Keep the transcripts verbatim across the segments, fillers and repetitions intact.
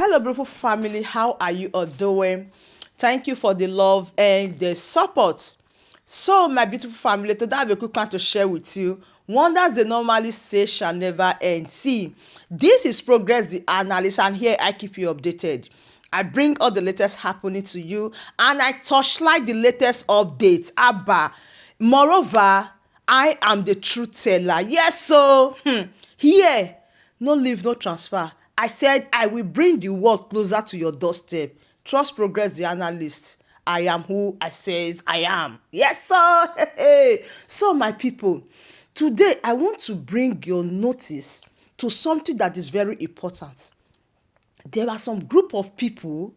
Hello, beautiful family. How are you all doing? Thank you for the love and the support. So, my beautiful family, today I have a quick one to share with you. Wonders they normally say shall never end. See, this is Progress the Analyst, and here I keep you updated. I bring all the latest happening to you, and I torchlight the latest updates. Abba. Moreover, I am the truth teller. Yes, so, hmm, here, no leave, no transfer. I said, I will bring the world closer to your doorstep. Trust Progress the Analyst. I am who I says I am. Yes, sir. So, my people, today I want to bring your notice to something that is very important. There are some group of people,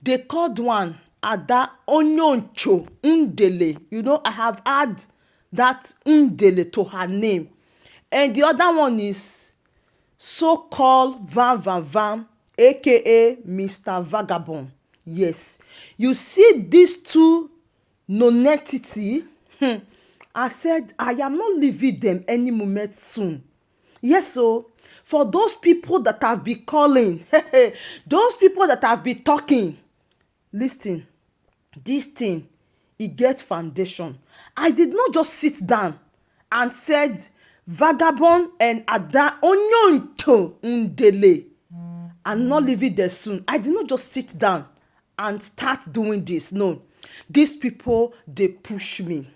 they called one Ada Onyoncho Ndele. You know, I have had that Ndele to her name. And the other one is so-called Van Van Van, A K A Mister Vagabond. Yes. You see these two nonentity, hmm, I said, I am not leaving them any moment soon. Yes, so for those people that have been calling, those people that have been talking, listen, this thing, it get foundation. I did not just sit down and said, Vagabond and Ada Onyoncho Ndele, I'm not leaving there soon. I did not just sit down and start doing this. No, these people, they push me.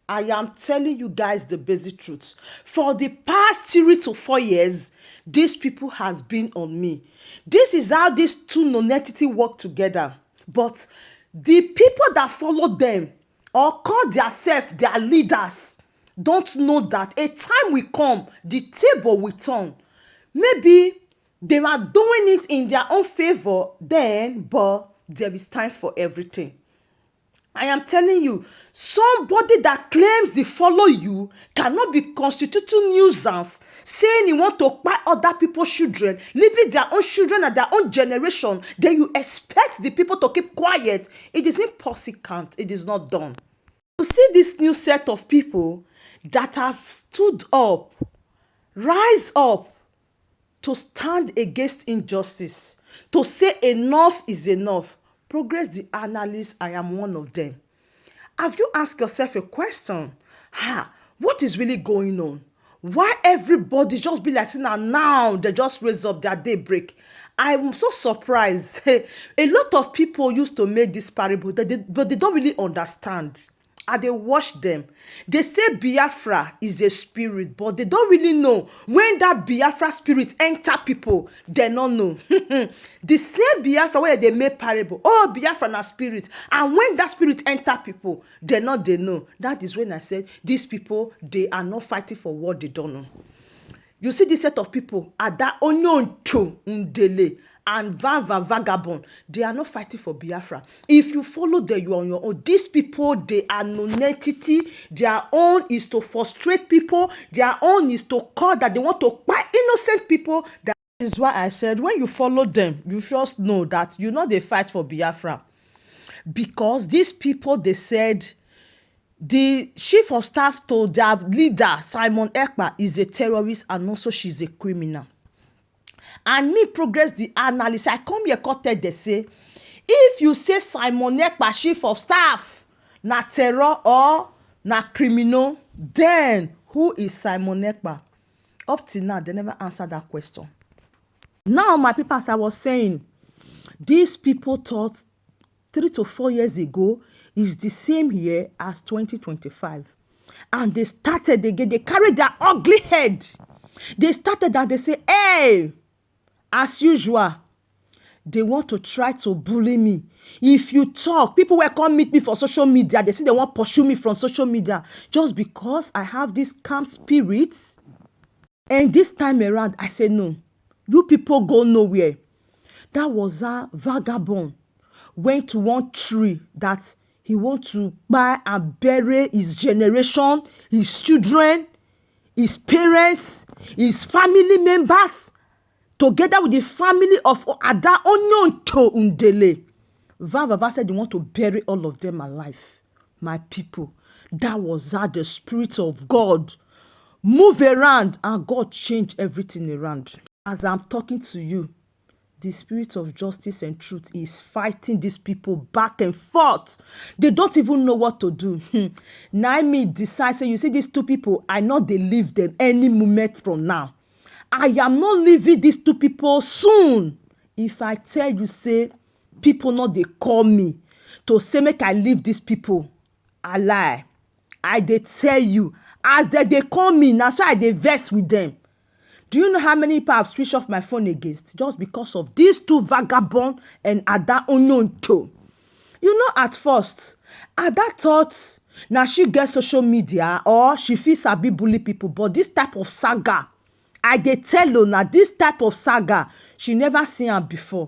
I am telling you guys the basic truth. For the past three to four years, these people has been on me. This is how these two nonentity work together. But the people that follow them or call themselves their leaders don't know that a time will come, the table will turn. Maybe they are doing it in their own favor then, but there is time for everything. I am telling you, somebody that claims he follow you cannot be constituting nuisance, saying he want to buy other people's children, leaving their own children and their own generation. Then you expect the people to keep quiet. It is impossible. It is not done. You see this new set of people that have stood up, rise up to stand against injustice, to say enough is enough. Progress the Analyst, I am one of them. Have you asked yourself a question? Ha, what is really going on? Why everybody just be like, see, now, now they just raise up their daybreak? I'm so surprised. A lot of people used to make this parable, that they, but they don't really understand. I dey watch them. They say Biafra is a spirit, but they don't really know when that Biafra spirit enter people. They don't know. The same Biafra where they make parable, oh, Biafra na spirit. And when that spirit enter people, they not they know. That is when I said, these people, they are not fighting for what they don't know. You see this set of people, Ada Onyoncho Ndele and Vava Vagabond, they are not fighting for Biafra. If you follow them, you are on your own. These people, they are nonentity. Their own is to frustrate people. Their own is to call that they want to buy innocent people. That is why I said, when you follow them, you just know that you know they fight for Biafra. Because these people, they said, the chief of staff to their leader, Simon Ekpa, is a terrorist and also she's a criminal. And me, Progress the Analyst, I come here, come tell them say, if you say Simon Ekpa, chief of staff, na terror or na criminal, then who is Simon Ekpa? Up till now, they never answer that question. Now, my people, as I was saying, these people thought three to four years ago is the same year as twenty twenty-five. And they started again. They carried their ugly head. They started and they say, hey, as usual, they want to try to bully me. If you talk, people will come meet me for social media. They say they want pursue me from social media just because I have this calm spirits. And this time around, I say no. You people go nowhere. That was a vagabond went to one tree that he want to buy and bury his generation, his children, his parents, his family members, together with the family of Ada Onyoncho Ndele. Vava said he want to bury all of them alive. My people, that was how the Spirit of God move around and God change everything around. As I'm talking to you, The spirit of justice and truth is fighting these people back and forth. They don't even know what to do. Hmm. Na me decide say, you see these two people, I no dey leave them any moment from now. I am not leaving these two people soon. If I tell you say people no dey call me to say make I leave these people, I lie. I dey tell you, as they dey call me, na so I dey vex with them. Do you know how many people I've switched off my phone against just because of these two vagabond and Ada Onyoncho? You know, at first, Ada thought na she get social media or she fit sabi bully people, but this type of saga, I dey tell una, this type of saga, she never see am before.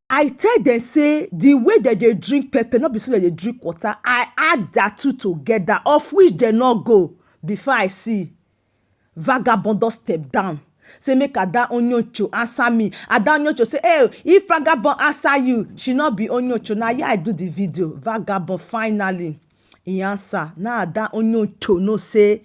I tell them say the way that they drink pepper, not be so that they drink water. I add that two together, of which they not go before I see vagabond don step down. Say make Ada Onyoncho answer me. Ada Onyoncho say, hey, if vagabond answer you, she not be Onyoncho. Now yeah, I do the video. Vagabond finally he answer. Now Ada Onyoncho no say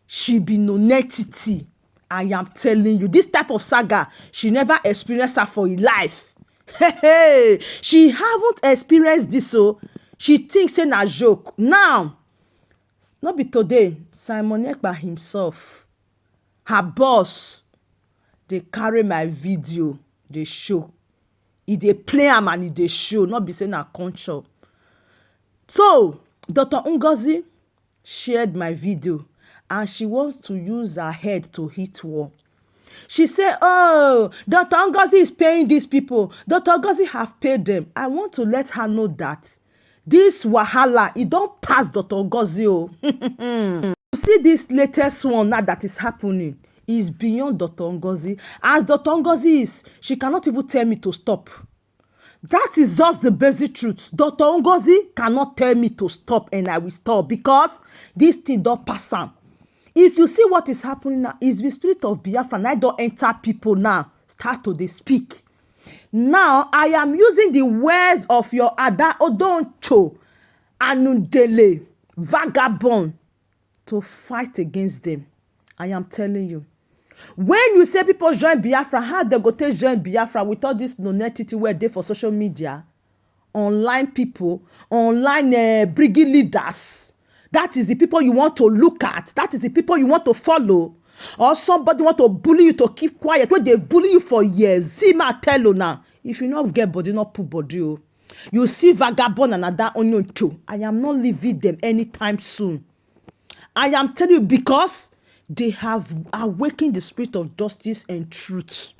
she be non-entity. I am telling you, this type of saga, she never experienced her for her life. Hey, hey, she haven't experienced this, so she thinks say na joke. Now, not be today, Simon Ekpa himself, her boss, they carry my video, they show. E dey play am and e dey show, not be say na culture. So, Doctor Ngozi shared my video and she wants to use her head to hit wall. She say, oh, Doctor Ngozi is paying these people. Doctor Ngozi have paid them. I want to let her know that this wahala, e don pass Doctor Ngozi o. You see this latest one now that is happening is beyond Doctor Ngozi. As Doctor Ngozi is, she cannot even tell me to stop. That is just the basic truth. Doctor Ngozi cannot tell me to stop and I will stop because this thing don pass am. If you see what is happening now, is the spirit of Biafra now don enter people now, start to dey speak. Now, I am using the words of your Ada Onyoncho, Anundele, vagabond, to fight against them. I am telling you. When you say people join Biafra, how they go take join Biafra with all this non-entity wey dey for social media? Online people, online, eh, brigi leaders. That is the people you want to look at. That is the people you want to follow. Or somebody want to bully you to keep quiet. Wey dey bully you for years. See, ma tell you now. If you no get body, no put body o. You see vagabond and Ada Onyoncho, I am not leaving them anytime soon. I am telling you because they have awakened the spirit of justice and truth.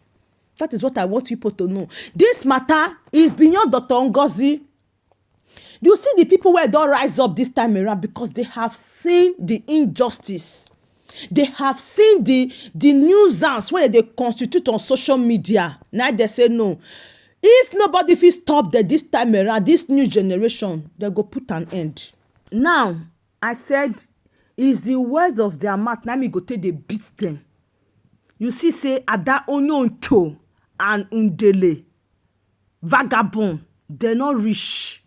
That is what I want people to know. This matter is beyond Doctor Ngozi. You see the people wey don rise up this time around because they have seen the injustice. They have seen the, the nuisance wey dey constitute on social media. Now they say no. If nobody fit stop them this time around, this new generation, they go put an end. Now, I said, is the words of their mouth, na me go take dey beat them. You see say Ada Onyoncho and Undele, vagabond, they no reach.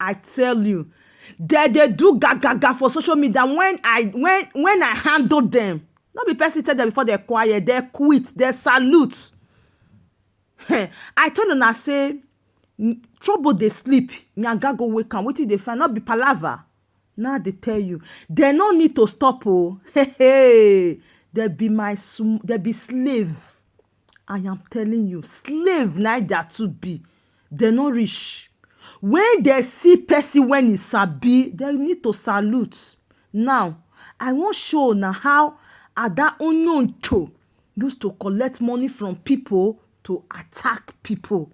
I tell you, they dey do gagaga for social media. When I, when, when I handle them, no be person tell them before they quiet, they quit, they salute. I tell una say, n-, trouble dey sleep, yanga go wake am. Wetin dey find? No be palava. Now they tell you, they no need to stop. Oh, hey, hey, they be my sm-, they be slave. I am telling you, slave na that to be. They no reach. When they see person when he sabi, they need to salute. Now, I wan show na how Ada Onyoncho used to collect money from people to attack people.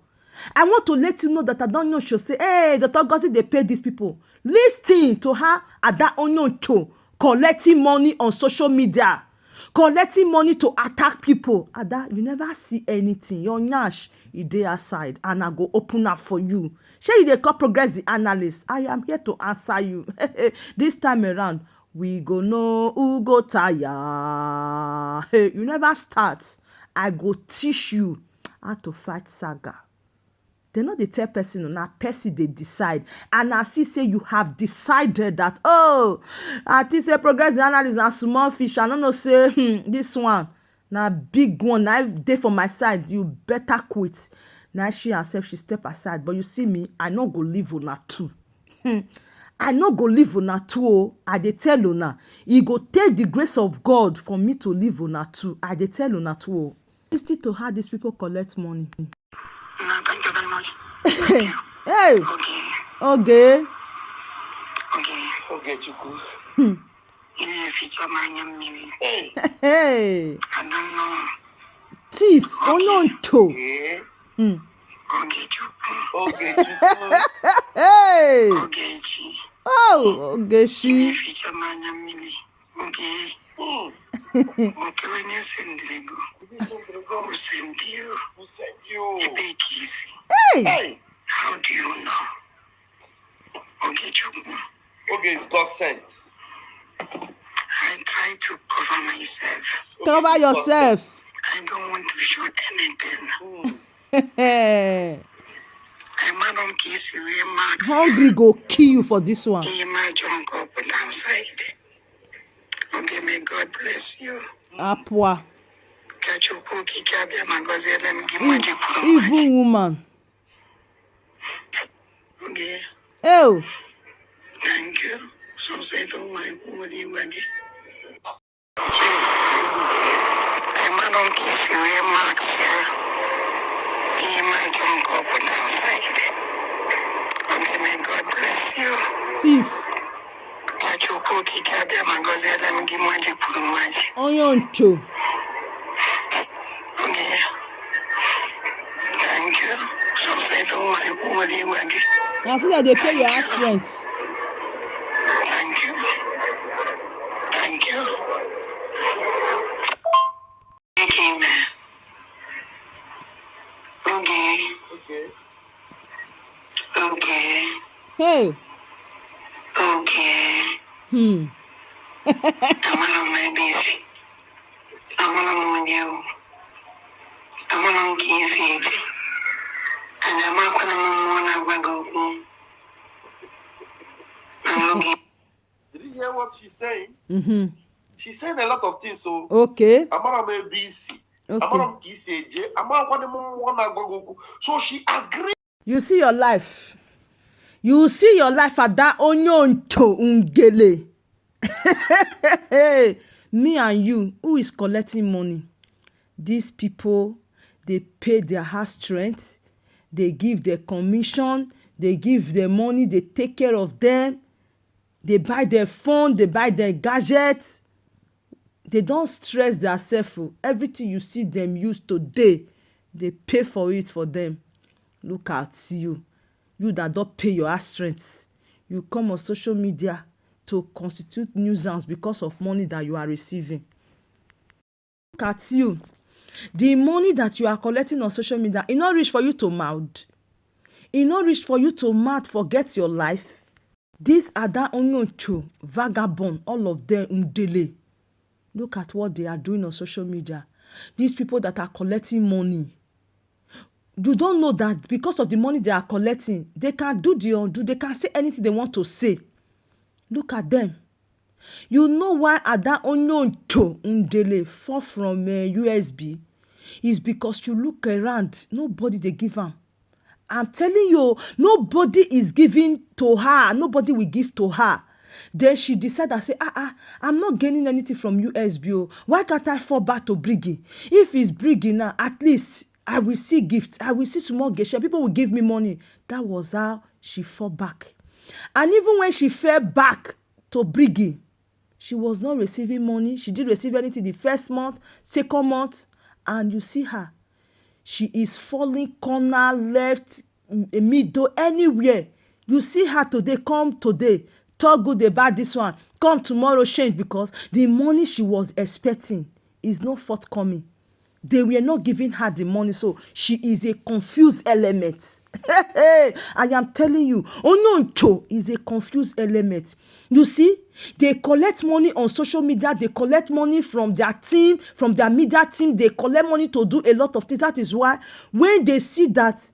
I want to let you know that Ada Onyoncho say, hey, Doctor Ngozi dey pay these people. Listen to how Ada Onyoncho collecting money on social media, collecting money to attack people. Ada, you never see anything. Your nyash, e dey aside, and I go open up for you. Shey you dey call Progress the analyst? I am here to answer you. This time around, we go know who go tire. Hey, you never start. I go teach you how to fight saga. They no dey tell person, na person dey decide. And I see say you have decided that, oh, I think say Progress the analyst na small fish. I no know say, hmm, this one, Na big one na dey for my side, you better quit. Na she herself, she step aside, but you see me, I no go leave una two. Hmm. I no go leave una two o. I dey tell una, e go take the grace of God for me to leave una two. I dey tell una two o. Listen to how these people collect money. No, thank you very much. Hey, Okay, okay. okay. Ogechukwu. Ihe ficha m anya mmiri. Hey. Hey, I don't know. Thief, onye nto. Yeah. Ogechukwu. Ogechukwu. Hey, Ogechi. oh, Ogechi. Ihe ficha m anya mmiri. Oge. Hmm. Oke onye sendịrị gị. O sendị you. Who sent you? Ebe ka isi. Hey, Hey. How do you know? Ogechukwu. Okay, it's God sent. I try to cover myself. Okay, cover it's God yourself. I don't want to show anything. sent. Hmm. Hey, I man on kiss you, max. hungry go kill you for this one. Ihe m ajọ nke ọ bụ downside. Okay, may God bless you. Apwa. Ka Chukwu okike abịa ma gọziere m gị nwa gị kwuru nwa gị. Evil woman. Okay, Oh, thank you. So say to my nwere iwe gị. I man on kiss you, max. Ihe m ajọ nke ọ bụ downside. Okay, may God bless you. thief. Ka Chukwu okike abịa ma gọziere m gị nwa gị kwuru nwa gị. Onye nto. Okay. Thank you. So say to my nwere iwe gị. Na so dem dey pay your house rent. Thank you. Thank you. Okay, man. Okay. Okay. Okay. Hey, Okay. hmm. Amara m ebe isi. Amara m onye o. Amara m ka isi eji. And amakwana m mmụọ na-agwa gị okwu. Mana oge Did you hear what she's saying? Mm-hmm. She's saying a lot of things. So Okay. Amara m ebe isi. Okay. Amara m ka isi eje. Amakwana m mmụọ na-agwa gị okwu. So she agreed. You see your life. You see your life at that onye nto ngele. Me and you, who is collecting money? These people, they pay their house rent, they give their commission, they give their money, they take care of them, they buy their phone, they buy their gadgets. They don't stress themselves. Everything you see them use today, they pay for it for them. Look at you. You that don't pay your house rent. You come on social media to constitute nuisance because of money that you are receiving. Look at you. The money that you are collecting on social media, it not reach for you to mad. It not reach for you to mad, forget your life. These are that onye nto, vagabond, all of them, ndele. Look at what they are doing on social media. These people that are collecting money. You don't know that because of the money they are collecting, they can do the undo, they can say anything they want to say. Look at them. You know why Ada Onyoncho Ndele fall from uh, U S B? It's because you look around, nobody they give am. I'm telling you, nobody is giving to her. Nobody will give to her. Then she decided, I say, ah, ah, I'm not gaining anything from U S B. Oh. Why can't I fall back to Briggy? If it's Briggy now, at least I will see gifts. I will see small gesture. People will give me money. That was how she fall back. And even when she fell back to Briggy, she was not receiving money. She didn't receive anything the first month, second month, and you see her. She is falling corner, left, m- middle, anywhere. You see her today, come today, talk good about this one. Come tomorrow, change because the money she was expecting is not forthcoming. They were not giving her the money, so she is a confused element. I am telling you, Onyoncho is a confused element. You see, they collect money on social media, they collect money from their team, from their media team, they collect money to do a lot of things. That is why when they see that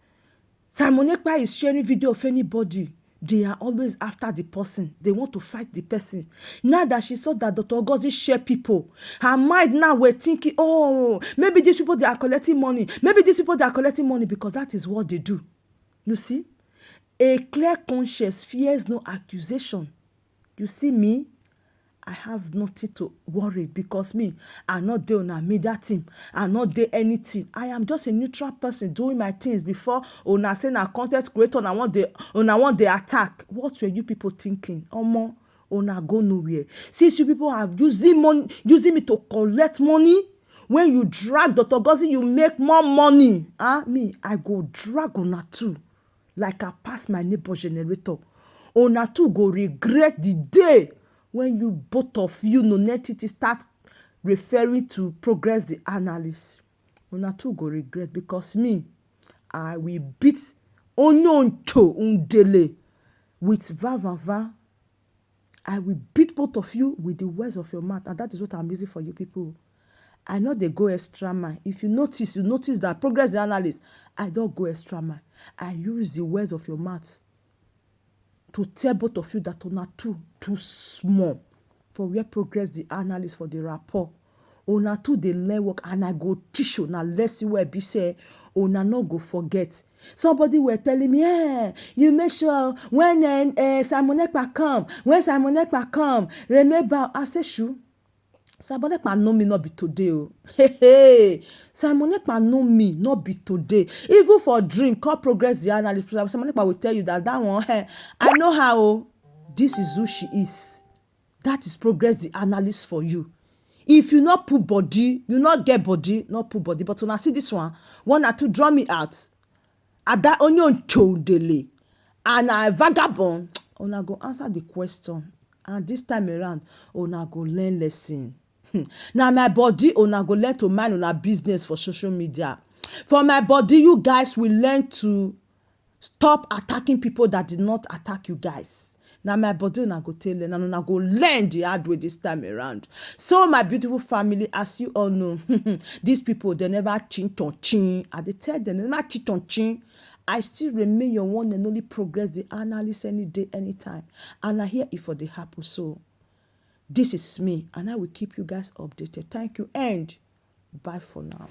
Simon Ekpa is sharing video of anybody, They are always after the person. They want to fight the person. Now that she saw that Doctor Ngozi share people, her mind now were thinking, oh, maybe these people, they are collecting money. Maybe these people, they are collecting money, because that is what they do. You see, a clear conscience fears no accusation. You see me, I have nothing to worry, because me, I not dey on a media team. I not dey anything. I am just a neutral person doing my things before una say na content creator, una want the, una want the attack. What were you people thinking? Omo, una go nowhere. Since you people have using money, using me to collect money, when you drag Doctor Ngozi, you make more money. Ah, me, I go drag una too. Like I pass my neighbor generator. Una too go regret the day when you, both of you, no entity, start referring to Progress the Analyst. Una too go regret, because me, I will beat Onyoncho Undele with va va va. I will beat both of you with the words of your mouth, and that is what I'm using for you people. I know they go extra mile. If you notice, you notice that Progress the Analyst, I don't go extra mile. I use the words of your mouth to tell both of you that una too, too small for where Progress the Analyst for the rapport. Una too dey learn work, and I go teach una lesson where be say una no go forget. Somebody were telling me, eh, you make sure when uh, uh, Simon Ekpa come, when Simon Ekpa come, remember, I say, sure. Simon Ekpa know me not be today. Oh. Hey, hey. Simon Ekpa know me not be today. Even for dream, call Progress the Analyst. Simon Ekpa will tell you that that one, hey, I know how. Oh. This is who she is. That is Progress the Analyst for you. If you not put body, you not get body, not put body. But when I see this one, one or two draw me out. Ada Onyoncho Undele, and I vagabond, una go answer the question. And this time around, una go learn lesson. Hmm. Now my body, una go learn to mind una business for social media. For my body, you guys will learn to stop attacking people that did not attack you guys. Now my body una go tell them, and una go learn the hard way this time around. So my beautiful family, as you all know, these people, they never chin ton chin. I dey tell them, they never chin ton chin. I still remain your one and only Progress the Analyst any day, anytime. And I hear if for the happen. So this is me, and I will keep you guys updated. Thank you, and bye for now.